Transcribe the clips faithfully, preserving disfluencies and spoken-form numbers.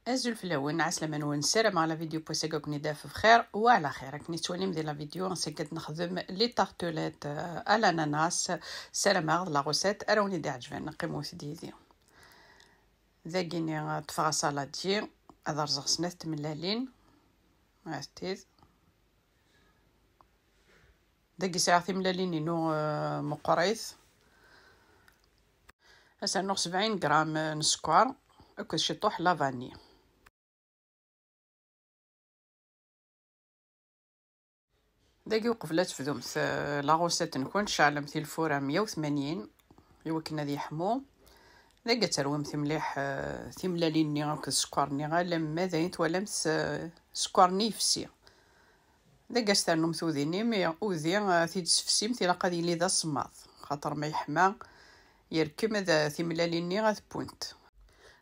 Azul fell-awen, ɛeslama-nwen, ssarameɣ la vidéo n wass-agi ad ken-id-taf bxir wa ɛla xir. Akken i tettwalim di la vidéo, ass-agi ad nexdem les tartelettes, euh, à l'ananas. Ssarameɣ d la recette ara wen-id-iɛeǧben, qqimet yid-i. Dagini ad ṭṭfeɣ asaladi, ad rẓeɣ snat tmellalin. Ha-t-id. Dagi sɛiɣ timellalin-inu, euh, meqqrit. Ad s-rnuɣ sebɛin gram n sskeṛ akked ciṭuḥ la vanille. Dagi uqbel ad tebdumt, euh, la recette-nkent, ceɛlemt i lfur-a meyya u tmanyin i wakken ad yeḥmu. Dagi ad terwimt mliḥ, euh, timellalin-nni akked sskeṛ-nni, alamma d ayen twalamt, euh, sskeṛ-nni yefsi. Dagi ad s-ternum tudi-nni, mi udi, eh, ad t-id-tesfsimt, ilaq ad yili d asemmaḍ, xaṭer ma yeḥma, yerkem ad, eh, timellalin-nni ad wwent.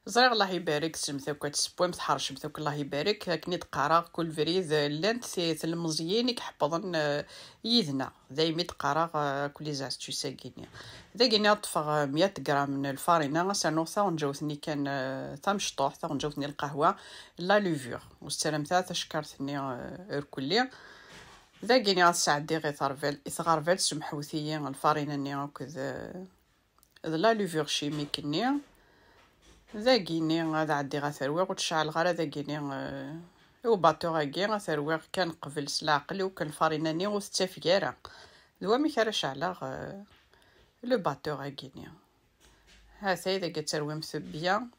Ẓriɣ, Allah ibarek, tsemmt akk ad tessewwem, tḥercemt akk, Allah ibarek. Akken i d-qqareɣ, kul brid, eh, llant ti-, tlemẓiyin i iḥeppḍen, eh, yid-neɣ. Daymi d-qqareɣ, eh, akk les astuces-agi-nni. Dagini ad ṭṭfeɣ, eh, meyya gram n lfarina, ad s-rnuɣ taɣenǧawt-nni kan, eh, tamecṭuḥt, taɣenǧawt-nni n lqahwa, la levure. Ur tettarramt ara tacekkart-nni, eh, irkelli. Dagini ad sɛeddiɣ i terbal-, i tɣerbalt, semḥewt-iyi, lfarina-nni akked, eh, d la levure chimique-nni. Dagini ad ɛeddiɣ ad t-rwiɣ, ur tt-ceɛleɣ ara dagini, eh, i ubaṭur-agi, ad t-rwiɣ kan qbel s leɛqel, i wakken lfarina-nni ur tettafeg ara. D wamek ara ceɛleɣ, eh, le baṭur-agi-nni. Ha-t-ay dagi ad terwimt bien.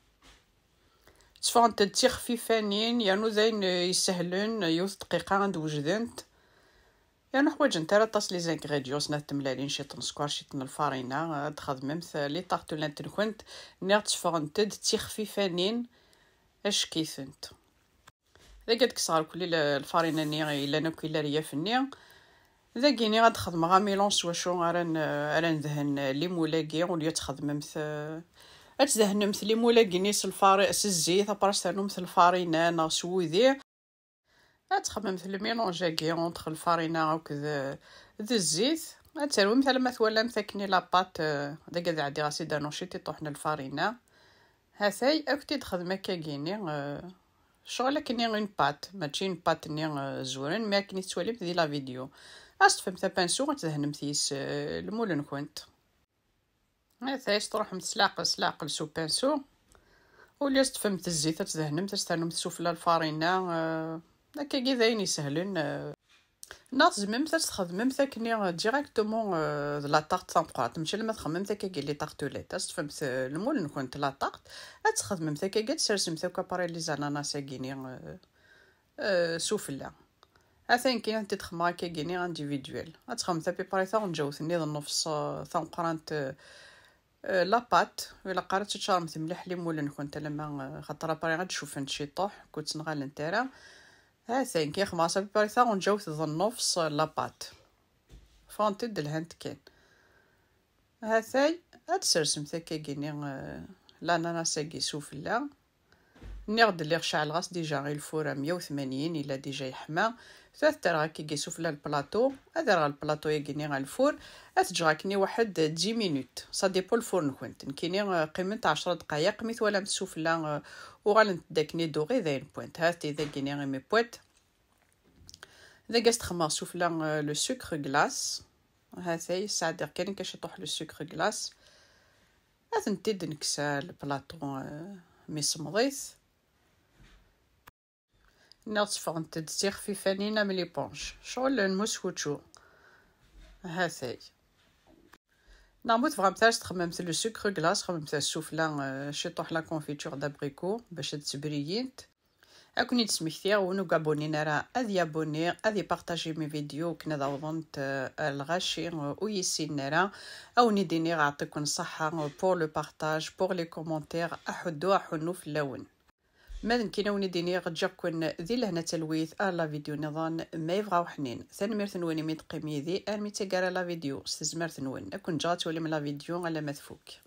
Tteffɣent-d d tixfifanin, yernu d ayen, eh, isehlen, yiwet dqiqa ad d-wejdent. Yernu ḥwaǧent ara aṭas les ingrédients, snat tmellalin, ciṭ n sskeṛ, ciṭ n lfarina, ad txedmemt, eh, les tartelettes-nkent. Nniɣ tteffɣent-d d tixfifanin, acek-itent. Dagi ad kkseɣ irkelli l-, lfarina-nni yellan akk i leryaf-nni. Dagini ad xedmeɣ amilanj s wacu ara n-, ara nedhen limul-agi, au lieu ad txedmemt, eh, ad tdehnemt limul-agi-nni s lfari-, s zzit, après ternumt lfarina neɣ s wudi. Ad txedmemt lmilanj-agi entre lfarina akked, eh, d zzit. Ad terwimt alamma twalamt akken i la pâte, eh, dagi ad ɛeddiɣ ad s-id-rnuɣ ciṭiṭuḥ n lfarina. Ha-t-ay, ad k-t-id-xedm akkagini, eh, ccɣel akkenni une pâte, mačči une pâte-nni, eh, zuren, mais akken i tettwalimt di la vidéo. Ad s-teṭṭfemt apinsu, ad tdehnemt yis, eh, lmul-nkent. Ha-t-ay, ad s-truḥemt s leɛqel, s leɛqel s upinsu. Au lieu ad s-teṭṭfemt zzit, ad tdehnemt, ad s-ternumt sufella lfarina, eh, akkagi d ayen isehlen, eh. Neɣ tzemremt ad txedmemt akkenni directement, euh, d la tarte tameqqrant, mačči alamma txedmemt akkagi les tartelettes, ad teṭṭfemt, euh, lmul-nkent la tarte, ad txedmemt akkagi, ad tsersemt akk après les ananas-agi-nni, euh, euh, sufella. Atan kan ad tent-id-xedmeɣ akkagi-nni individuel. Ad txedmemt à peu près taɣenǧawt-nni d nnefs, euh, tameqqrant, euh, euh, la pâte, ilaq ara teččaremt mliḥ limul-nkent alamma, euh, xaṭer après ad d-cufent ciṭuḥ, ur ttnɣalent ara. Ha-t-ayen kan, xedmeɣ-as à peu près taɣenǧawt d nnefs, euh, la pâte. Ffɣent-d lhant kan. Ha-t-ay, ad tsersemt akkagi-nni, euh, l'ananas-agi sufella. Nniɣ-d lliɣ ceɛleɣ-as déjà i lfur à meyya u tmanyin, yella déjà yeḥma. Tura ad t-rreɣ akkagi sufella lplaṭu, ad rreɣ lplaṭu-agi-nni ɣer lfur, ad t-ǧǧeɣ akkenni waḥed dix minutes, ça dépend lfur-nkent. Nekkini, euh, qqiment ɛecra dqayeq, mi twalamt sufella, euh, uɣalent-d akkenni dorées, d ayen wwant. Ha-t-i dagini imi wwant. Dagi ad s-d-xedmeɣ sufella, euh, le sucre glace. Ha-t-ay, sɛeddiɣ kan akka ciṭuḥ le sucre glace. Ad tent-id-nekkes ɣer lplaṭu, euh, mi semmeḍit. Nniɣ tteffɣent-d d tixfifanin am l'éponge. Ccɣel n muskučču. Ha-t-ay. Neɣ ma ur tebɣamt ara ad txedmemt le sucre glace, xedmemt sufella, euh, ciṭuḥ la confiture d'abricot bac ad ttbriyint. Ad ken-id-smektiɣ, win ur gabunin ara ad yabuni, ad ipartaji mes vidéos akken ad awḍent, euh, ar lɣaci, euh, ur yessinen ara. Ad wen-id-iniɣ ɛṭiken ṣṣeḥḥa, euh, pour le partage, pour les commentaires, aḥuddu aḥunnu fell-awen. Ma d nekkini ad wen-id-iniɣ ǧǧiɣ-ken di lehna d talwit ar la vidéo nniḍen ma yebɣa uḥnin. Tanemmirt-nwen imi d-teqqim yid-i armi d taggara la vidéo, s tezmert-nwen ad ken-ǧǧeɣ ad twalim la vidéo alamma tfuk.